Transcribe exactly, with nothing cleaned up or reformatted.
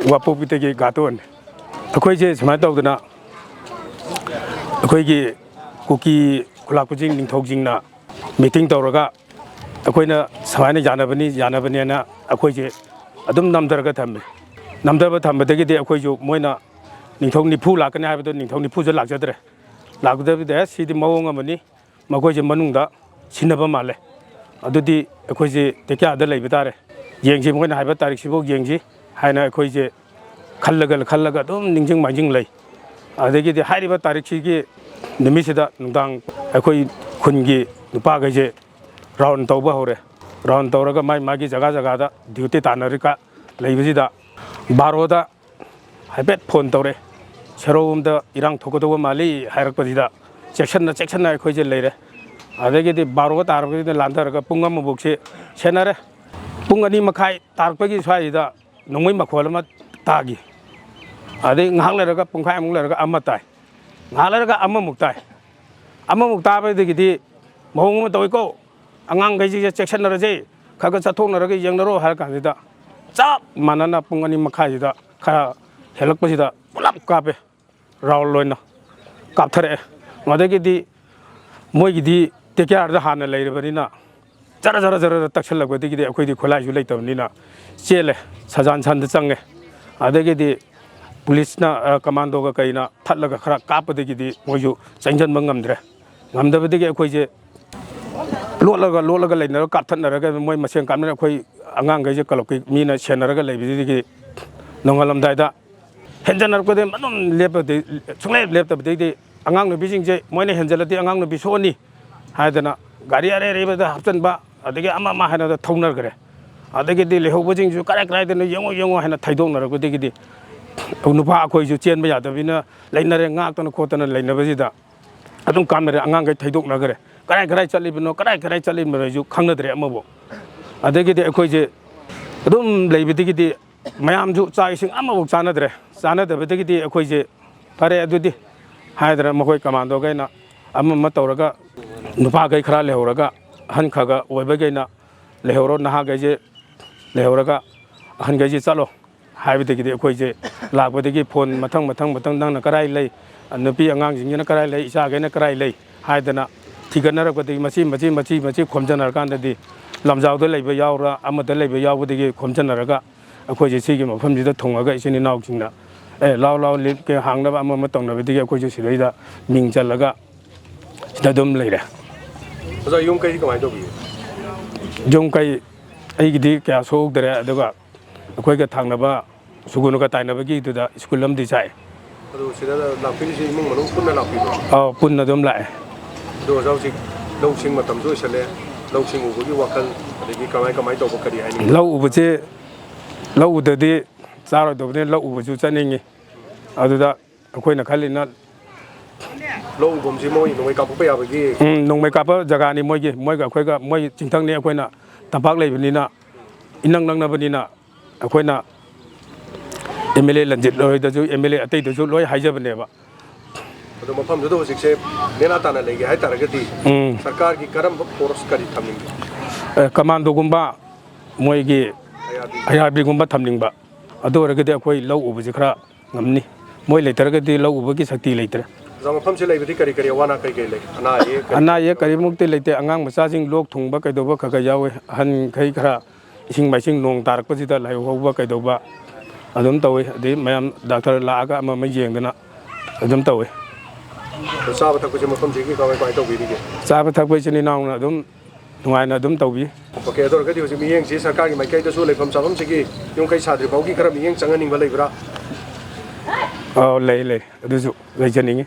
ꯋꯥꯄꯣꯛꯄꯤꯗꯒꯤ ꯒꯥꯇꯣꯟ꯫ ꯑꯩꯈꯣꯏꯁꯦ ꯁꯨꯃꯥꯏꯅ ꯇꯧꯗꯅ, ꯑꯩꯈꯣꯏꯒꯤ ꯀꯨꯀꯤ ꯈꯨꯂꯥꯛꯄꯁꯤꯡ, ꯅꯤꯡꯊꯧꯁꯤꯡꯅ ꯃꯤꯇꯤꯡ ꯇꯧꯔꯒ, ꯑꯩꯈꯣꯏꯅ ꯁꯨꯃꯥꯏꯅ ꯌꯥꯅꯕꯅꯤ, ꯌꯥꯅꯕꯅꯦꯅ ꯑꯩꯈꯣꯏꯁꯦ ꯑꯗꯨꯝ ꯅꯝꯊꯔꯒ ꯊꯝꯃꯤ꯫ ꯅꯝꯊꯕ ꯊꯝꯕꯗꯒꯤꯗꯤ ꯑꯩꯈꯣꯏꯁꯨ, ꯃꯣꯏꯅ ꯅꯤꯡꯊꯧ ꯅꯤꯐꯨ ꯂꯥꯛꯀꯅꯤ ꯍꯥꯏꯕꯗꯣ, ꯅꯤꯡꯊꯧ ꯅꯤꯐꯨꯁꯨ ꯂꯥꯛꯆꯗ꯭ꯔꯦ꯫ ꯂꯥꯛꯀꯗꯕꯤꯗ, "ꯑꯦ, ꯁꯤꯗꯤ ꯃꯑꯣꯡ ꯑꯃꯅꯤ, ꯃꯈꯣꯏꯁꯦ ꯃꯅꯨꯡꯗ ꯁꯤꯟꯅꯕ ꯃꯥꯜꯂꯦ, ꯑꯗꯨꯗꯤ ꯑꯩꯈꯣꯏꯁꯦ ꯇꯦꯛꯌꯥꯗ ꯂꯩꯕ ꯇꯥꯔꯦ, ꯌꯦꯡꯁꯤ, ꯃꯈꯣꯏꯅ ꯍꯥꯏꯕ ꯇꯥꯔꯤꯛꯁꯤꯐꯥꯎ ꯌꯦꯡꯁꯤ" ꯍꯥꯏꯅ ꯑꯩꯈꯣꯏꯁꯦ ꯈꯜꯂꯒ, ꯈꯜꯂꯒ ꯑꯗꯨꯝ ꯅꯤꯡꯁꯤꯡ ꯃꯥꯡꯖꯤꯡ ꯂꯩ꯫ ꯑꯗꯒꯤꯗꯤ ꯍꯥꯏꯔꯤꯕ ꯇꯥꯔꯤꯛꯁꯤꯒꯤ ꯅꯨꯃꯤꯠꯁꯤꯗ ꯅꯨꯡꯗꯥꯡ ꯑꯩꯈꯣꯏ ꯈꯨꯟꯒꯤ ꯅꯨꯄꯥꯈꯩꯁꯦ ꯔꯥꯎꯟ ꯇꯧꯕ ꯍꯧꯔꯦ꯫ ꯔꯥꯎꯟ ꯇꯧꯔꯒ ꯃꯥꯏ ꯃꯥꯒꯤ ꯖꯒꯥ ꯖꯒꯥꯗ ꯗ꯭ꯌꯨꯇꯤ ꯇꯥꯟꯅꯔꯤꯀ ꯂꯩꯕꯁꯤꯗ, ꯕꯥꯔꯣꯗ ꯍꯥꯏꯐꯦꯠ ꯐꯣꯟ ꯇꯧꯔꯦ, "ꯁꯦꯔꯧꯔꯣꯝꯗ ꯏꯔꯥꯡ ꯊꯣꯛꯀꯗꯧꯕ ꯃꯥꯜꯂꯤ" ꯍꯥꯏꯔꯛꯄꯁꯤꯗ, ꯆꯦꯛꯁꯤꯟꯅ ꯆꯦꯛꯁꯤꯟꯅ ꯑꯩꯈꯣꯏꯁꯦ ꯂꯩꯔꯦ꯫ ꯑꯗꯒꯤꯗꯤ ꯕꯥꯔꯣ ꯇꯥꯔꯛꯄꯁꯤꯗ ꯂꯥꯟꯊꯔꯒ ꯄꯨꯡ ꯑꯃꯃꯨꯛꯁꯤ ꯁꯦꯟꯅꯔꯦ꯫ ꯄꯨꯡ ꯑꯅꯤ ꯃꯈꯥꯏ ꯇꯥꯔꯛꯄꯒꯤ ꯁ꯭ꯋꯥꯏꯁꯤꯗ ꯅꯣꯡꯃꯩ ꯃꯈꯣꯜ ꯑꯃ ꯇꯥꯈꯤ꯫ ꯑꯗꯩ ꯉꯥꯏꯍꯥꯛ ꯂꯩꯔꯒ, ꯄꯨꯡꯈꯥꯏꯃꯨꯛ ꯂꯩꯔꯒ ꯑꯃ ꯇꯥꯏ꯫ ꯉꯥꯏꯍꯥꯛ ꯂꯩꯔꯒ ꯑꯃꯃꯨꯛ ꯇꯥꯏ꯫ ꯑꯃꯃꯨꯛ ꯇꯥꯕꯗꯒꯤꯗꯤ ꯃꯑꯣꯡ ꯑꯃ ꯇꯧꯏꯀꯣ, "ꯑꯉꯥꯡꯈꯩꯁꯤꯒ ꯆꯦꯛꯁꯤꯟꯅꯔꯁꯦ, ꯈꯔ ꯈꯔ ꯆꯠꯊꯣꯛꯅꯔꯒ ꯌꯦꯡꯅꯔꯣ" ꯍꯥꯏꯔ ꯀꯥꯟꯁꯤꯗ, ꯆꯞ ꯃꯥꯟꯅꯅ ꯄꯨꯡ ꯑꯅꯤ ꯃꯈꯥꯏꯁꯤꯗ ꯈꯔ ꯍꯦꯜꯂꯛꯄꯁꯤꯗ ꯄꯨꯂꯞ ꯀꯥꯞꯄꯦ꯫ ꯔꯥꯎꯟ ꯑꯣꯏꯅ ꯀꯥꯞꯊꯔꯛꯑꯦ꯫ ꯑꯗꯒꯤꯗꯤ ꯃꯣꯏꯒꯤꯗꯤ ꯇꯦꯛꯌꯥꯔꯗ ꯍꯥꯟꯅ ꯂꯩꯔꯕꯅꯤꯅ, ꯖꯔ ꯖꯔ ꯖꯔ ꯖꯔ ꯇꯛꯁꯜꯂꯛꯄꯗꯒꯤꯗꯤ ꯑꯩꯈꯣꯏꯗꯤ ꯈꯨꯠꯂꯥꯏꯁꯨ ꯂꯩꯇꯕꯅꯤꯅ ꯆꯦꯜꯂꯦ, ꯁꯖꯥꯟ ꯁꯟꯗ ꯆꯪꯉꯦ꯫ ꯑꯗꯒꯤꯗꯤ ꯄꯨꯂꯤꯁꯅ, ꯑ, ꯀꯃꯥꯟꯗꯣꯒ ꯀꯩꯅ ꯊꯠꯂꯒ ꯈꯔ ꯀꯥꯞꯄꯗꯒꯤꯗꯤ ꯃꯣꯏꯁꯨ ꯆꯪꯁꯤꯟꯕ ꯉꯝꯗ꯭ꯔꯦ꯫ ꯉꯝꯗꯕꯗꯒꯤ ꯑꯩꯈꯣꯏꯁꯦ ꯂꯣꯠꯂꯒ, ꯂꯣꯠꯂꯒ ꯂꯩꯅꯔꯒ ꯀꯥꯞꯊꯠꯅꯔꯒ ꯃꯣꯏ ꯃꯁꯦꯟ ꯀꯥꯞꯅꯔ, ꯑꯩꯈꯣꯏ ꯑꯉꯥꯡꯈꯩꯁꯦ ꯀ꯭ꯂꯕꯀꯤ ꯃꯤꯅ ꯁꯦꯟꯅꯔꯒ ꯂꯩꯕꯗꯒꯤ ꯅꯣꯡꯉꯥꯜꯂꯝꯗꯥꯏꯗ ꯍꯦꯟꯖꯟꯅꯔꯛꯄꯗꯒꯤ ꯑꯗꯨꯝ ꯂꯦꯞꯄꯗꯤ, ꯁꯨꯡꯂꯦꯞ ꯂꯦꯞꯇꯕꯗꯒꯤꯗꯤ ꯑꯉꯥꯡ ꯅꯨꯄꯤꯁꯤꯡꯁꯦ, ꯃꯣꯏꯅ ꯍꯦꯟꯖꯜꯂꯗꯤ ꯑꯉꯥꯡ ꯅꯨꯄꯤ ꯁꯣꯛꯑꯅꯤ ꯍꯥꯏꯗꯅ ꯒꯥꯔꯤ ꯑꯔꯩ ꯑꯔꯩꯕꯗ ꯍꯥꯞꯆꯤꯟꯕ, ꯑꯗꯒꯤ ꯑꯃ ꯑꯃ ꯍꯥꯏꯅꯗ ꯊꯧꯅꯈ꯭ꯔꯦ꯫ ꯑꯗꯒꯤꯗꯤ ꯂꯩꯍꯧꯕꯁꯤꯡꯁꯨ ꯀꯔꯥꯏ ꯀꯔꯥꯏꯗꯅꯣ ꯌꯦꯡꯉꯣ ꯌꯦꯡꯉꯣ ꯍꯥꯏꯅ ꯊꯩꯗꯣꯛꯅꯔꯛꯄꯗꯒꯤꯗꯤ ꯅꯨꯄꯥ ꯑꯩꯈꯣꯏꯁꯨ ꯆꯦꯟꯕ ꯌꯥꯗꯕꯅꯤꯅ ꯂꯩꯅꯔꯦ, ꯉꯥꯛꯇꯅ ꯈꯣꯠꯇꯅ ꯂꯩꯅꯕꯁꯤꯗ ꯑꯗꯨꯝ ꯀꯥꯟꯅꯔꯦ, ꯑꯉꯥꯡꯈꯩ ꯊꯩꯗꯣꯛꯅꯈ꯭ꯔꯦ꯫ ꯀꯔꯥꯏ ꯀꯔꯥꯏ ꯆꯠꯂꯤꯕꯅꯣ, ꯀꯔꯥꯏ ꯀꯔꯥꯏ ꯆꯠꯂꯤꯕꯅꯣꯁꯨ ꯈꯪꯅꯗ꯭ꯔꯦ ꯑꯃꯕꯨ꯫ ꯑꯗꯒꯤꯗꯤ ꯑꯩꯈꯣꯏꯁꯦ ꯑꯗꯨꯝ ꯂꯩꯕꯗꯒꯤꯗꯤ ꯃꯌꯥꯝꯁꯨ ꯆꯥꯛ ꯏꯁꯤꯡ ꯑꯃꯐꯥꯎ ꯆꯥꯅꯗ꯭ꯔꯦ꯫ ꯆꯥꯅꯗꯕꯗꯒꯤꯗꯤ ꯑꯩꯈꯣꯏꯁꯦ "ꯐꯔꯦ ꯑꯗꯨꯗꯤ" ꯍꯥꯏꯗꯅ ꯃꯈꯣꯏ ꯀꯃꯥꯟꯗꯣꯈꯩꯅ ꯑꯃ ꯑꯃ ꯇꯧꯔꯒ, ꯅꯨꯄꯥꯈꯩ ꯈꯔ ꯂꯩꯍꯧꯔꯒ, ꯑꯍꯟ ꯈꯔ ꯈꯔ ꯑꯣꯏꯕꯈꯩꯅ "ꯂꯩꯍꯧꯔꯣ, ꯅꯍꯥꯈꯩꯁꯦ ꯂꯩꯍꯧꯔꯒ ꯑꯍꯟꯈꯩꯁꯦ ꯆꯠꯂꯣ" ꯍꯥꯏꯕꯗꯒꯤꯗꯤ ꯑꯩꯈꯣꯏꯁꯦ ꯂꯥꯛꯄꯗꯒꯤ ꯐꯣꯟ ꯃꯊꯪ, ꯃꯊꯪ, ꯃꯊꯪ, "ꯅꯪꯅ ꯀꯔꯥꯏ ꯂꯩ? ꯅꯨꯄꯤ ꯑꯉꯥꯡꯁꯤꯡꯁꯤꯅ ꯀꯔꯥꯏ ꯂꯩ? ꯏꯆꯥꯈꯩꯅ ꯀꯔꯥꯏ ꯂꯩ?" ꯍꯥꯏꯗꯅ ꯊꯤꯒꯠꯅꯔꯛꯄꯗꯒꯤ ꯃꯆꯤ, ꯃꯆꯤ, ꯃꯆꯤ, ꯃꯆꯤ ꯈꯣꯝꯖꯟꯅꯔꯀꯥꯟꯗꯗꯤ ꯂꯝꯖꯥꯎꯗ ꯂꯩꯕ ꯌꯥꯎꯔ, ꯑꯃꯗ ꯂꯩꯕ ꯌꯥꯎꯕꯗꯒꯤ ꯈꯣꯝꯖꯟꯅꯔꯒ ꯑꯩꯈꯣꯏꯁꯦ ꯁꯤꯒꯤ ꯃꯐꯝꯁꯤꯗ ꯊꯨꯡꯉꯒ ꯏꯆꯤꯟ ꯏꯅꯥꯎꯁꯤꯡꯅ, "ꯑꯦ, ꯂꯥꯎ, ꯂꯥꯎ, ꯂꯤꯞꯀꯦ ꯍꯥꯡꯅꯕ ꯑꯃ ꯑꯃ ꯇꯧꯅꯕꯗꯒꯤ ꯑꯩꯈꯣꯏꯁꯨ ꯁꯤꯗꯩꯗ ꯃꯤꯡ ꯆꯜꯂꯒ ꯁꯤꯗ ꯑꯗꯨꯝ ꯂꯩꯔꯦ꯫" ꯑꯣꯖꯥ, ꯌꯨꯝ ꯀꯩꯗꯤ ꯀꯃꯥꯏꯅ ꯇꯧꯕꯤꯒꯦ? ꯌꯨꯝ ꯀꯩ ꯑꯩꯒꯤꯗꯤ ꯀꯌꯥ ꯁꯣꯛꯍꯧꯗꯔꯦ, ꯑꯗꯨꯒ ꯑꯩꯈꯣꯏꯒ ꯊꯪꯅꯕ ꯁꯨꯒꯨꯅꯨꯒ ꯇꯥꯏꯅꯕꯒꯤꯗꯨꯗ ꯁ꯭ꯀꯨꯜ ꯑꯃꯗꯤ ꯆꯥꯛꯑꯦ꯫ ꯑꯗꯨ ꯁꯤꯗ ꯂꯥꯛꯄꯤꯔꯤꯁꯤ ꯏꯃꯨꯡ ꯃꯅꯨꯡ ꯄꯨꯟꯅ ꯂꯥꯛꯄꯤꯕ꯭ꯔꯣ? ꯑꯧ, ꯄꯨꯟꯅ ꯑꯗꯨꯝ ꯂꯥꯛꯑꯦ꯫ ꯑꯗꯣ ꯑꯣꯖꯥ, ꯍꯧꯖꯤꯛ ꯂꯧꯁꯤꯡ ꯃꯇꯝꯁꯨ ꯑꯣꯏꯁꯜꯂꯦ, ꯂꯧꯁꯤꯡ ꯎꯕꯒꯤ ꯋꯥꯈꯜ, ꯑꯗꯒꯤ ꯀꯃꯥꯏ, ꯀꯃꯥꯏ ꯇꯧꯕ, ꯀꯔꯤ ꯍꯥꯏꯅꯤꯡꯕ? ꯂꯧ ꯎꯕꯁꯦ, ꯂꯧ ꯎꯗꯗꯤ ꯆꯥꯔꯣꯏꯗꯧꯕꯅꯤꯅ ꯂꯧ ꯎꯕꯁꯨ ꯆꯠꯅꯤꯡꯉꯤ꯫ ꯑꯗꯨꯗ ꯑꯩꯈꯣꯏꯅ ꯈꯜꯂꯤꯅ ꯂꯧ ꯎꯐꯝꯁꯤ ꯃꯣꯏ ꯅꯣꯡꯃꯩ ꯀꯥꯞꯄꯛꯄ ꯌꯥꯕꯒꯤ ꯎꯝ, ꯅꯣꯡꯃꯩ ꯀꯥꯞꯄ ꯖꯒꯥꯅꯤ ꯃꯣꯏꯒꯤ, ꯃꯣꯏꯒ ꯑꯩꯈꯣꯏꯒ, ꯃꯣꯏ ꯆꯤꯡꯊꯛꯅꯤ, ꯑꯩꯈꯣꯏꯅ ꯇꯝꯄꯥꯛ ꯂꯩꯕꯅꯤꯅ, ꯏꯅꯛ ꯅꯛꯅꯕꯅꯤꯅ ꯑꯩꯈꯣꯏꯅ ꯑꯦꯝ ꯑꯦꯜ ꯑꯦ ꯂꯟꯖꯤꯠ ꯍꯣꯏꯗꯁꯨ, ꯑꯦꯝ ꯑꯦꯜ ꯑꯦ ꯑꯇꯩꯗꯁꯨ ꯂꯣꯏ ꯍꯥꯏꯖꯕꯅꯦꯕ꯫ ꯑꯗꯣ ꯃꯐꯝꯗꯨꯗ ꯍꯧꯖꯤꯛꯁꯦ ꯅꯦꯅꯥ ꯇꯥꯅ ꯂꯩꯒꯦ ꯍꯥꯏꯇꯥꯔꯒꯗꯤ ꯎꯝ꯫ ꯁꯔꯀꯥꯔꯒꯤ ꯀꯔꯝꯕ ꯐꯣꯔꯁ ꯀꯔꯤ ꯊꯝꯅꯤꯡꯒꯦ? ꯑꯦ, ꯀꯃꯥꯟꯗꯣꯒꯨꯝꯕ, ꯃꯣꯏꯒꯤ ꯑꯥꯏ ꯑꯥꯔ ꯕꯤ꯫ ꯑꯥꯏ ꯑꯥꯔ ꯕꯤꯒꯨꯝꯕ ꯊꯝꯅꯤꯡꯕ꯫ ꯑꯗꯨ ꯑꯣꯏꯔꯒꯗꯤ ꯑꯩꯈꯣꯏ ꯂꯧ ꯎꯕꯁꯤ ꯈꯔ ꯉꯝꯅꯤ꯫ ꯃꯣꯏ ꯂꯩꯇ꯭ꯔꯒꯗꯤ ꯂꯧ ꯎꯕꯒꯤ ꯁꯛꯇꯤ ꯂꯩꯇ꯭ꯔꯦ꯫ ꯑꯣꯖꯥ, ꯃꯐꯝꯁꯤ ꯂꯩꯕꯗꯤ ꯀꯔꯤ ꯀꯔꯤ ꯑꯋꯥ ꯑꯅꯥ ꯀꯔꯤ ꯀꯔꯤ ꯂꯩ? ꯑꯅꯥ ꯑꯌꯦꯛ ꯀꯔꯤ ꯑꯅꯥ ꯑꯌꯦꯛ ꯀꯔꯤꯃꯨꯛꯇꯤ ꯂꯩꯇꯦ꯫ ꯑꯉꯥꯡ ꯃꯆꯥꯁꯤꯡ ꯂꯣꯛ ꯊꯨꯡꯕ ꯀꯩꯗꯧꯕ ꯈꯔ ꯈꯔ ꯌꯥꯎꯋꯦ꯫ ꯑꯍꯟꯈꯩ ꯈꯔ ꯏꯁꯤꯡ ꯃꯥꯏꯁꯤꯡ ꯅꯣꯡ ꯇꯥꯔꯛꯄꯁꯤꯗ ꯂꯥꯏꯍꯧ ꯍꯧꯕ ꯀꯩꯗꯧꯕ ꯑꯗꯨꯝ ꯇꯧꯋꯤ꯫ ꯑꯗꯩ ꯃꯌꯥꯝ ꯗꯥꯛꯇꯔ ꯂꯥꯛꯑꯒ ꯑꯃ ꯑꯃ ꯌꯦꯡꯗꯅ ꯑꯗꯨꯝ ꯇꯧꯋꯤ꯫ ꯑꯗꯣ ꯆꯥꯕ ꯊꯛꯄꯁꯦ ꯃꯐꯝꯁꯤꯒꯤ ꯀꯃꯥꯏ ꯀꯃꯥꯏ ꯇꯧꯕꯤꯔꯤꯒꯦ? ꯆꯥꯕ ꯊꯛꯄ ꯏꯆꯤꯟ ꯏꯅꯥꯎꯅ ꯑꯗꯨꯝ ꯅꯨꯡꯉꯥꯏꯅ ꯑꯗꯨꯝ ꯇꯧꯕꯤ꯫ ꯑꯣꯀꯦ, ꯑꯗꯨ ꯑꯣꯏꯔꯒꯗꯤ ꯍꯧꯖꯤꯛ ꯃꯤꯠꯌꯦꯡꯁꯤ ꯁꯔꯀꯥꯔꯒꯤ ꯃꯥꯏꯀꯩꯗꯁꯨ ꯂꯩꯐꯝ ꯆꯥꯐꯝꯁꯤꯒꯤ ꯌꯨꯝ ꯀꯩ ꯁꯥꯗ꯭ꯔꯤ ꯐꯥꯎꯒꯤ ꯈꯔ ꯃꯤꯠꯌꯦꯡ ꯆꯪꯍꯟꯅꯤꯡꯕ ꯂꯩꯕ꯭ꯔꯥ? ꯑꯧ, ꯂꯩ, ꯂꯩ꯫ ꯑꯗꯨꯁꯨ ꯂꯩꯖꯅꯤꯡꯉꯤ꯫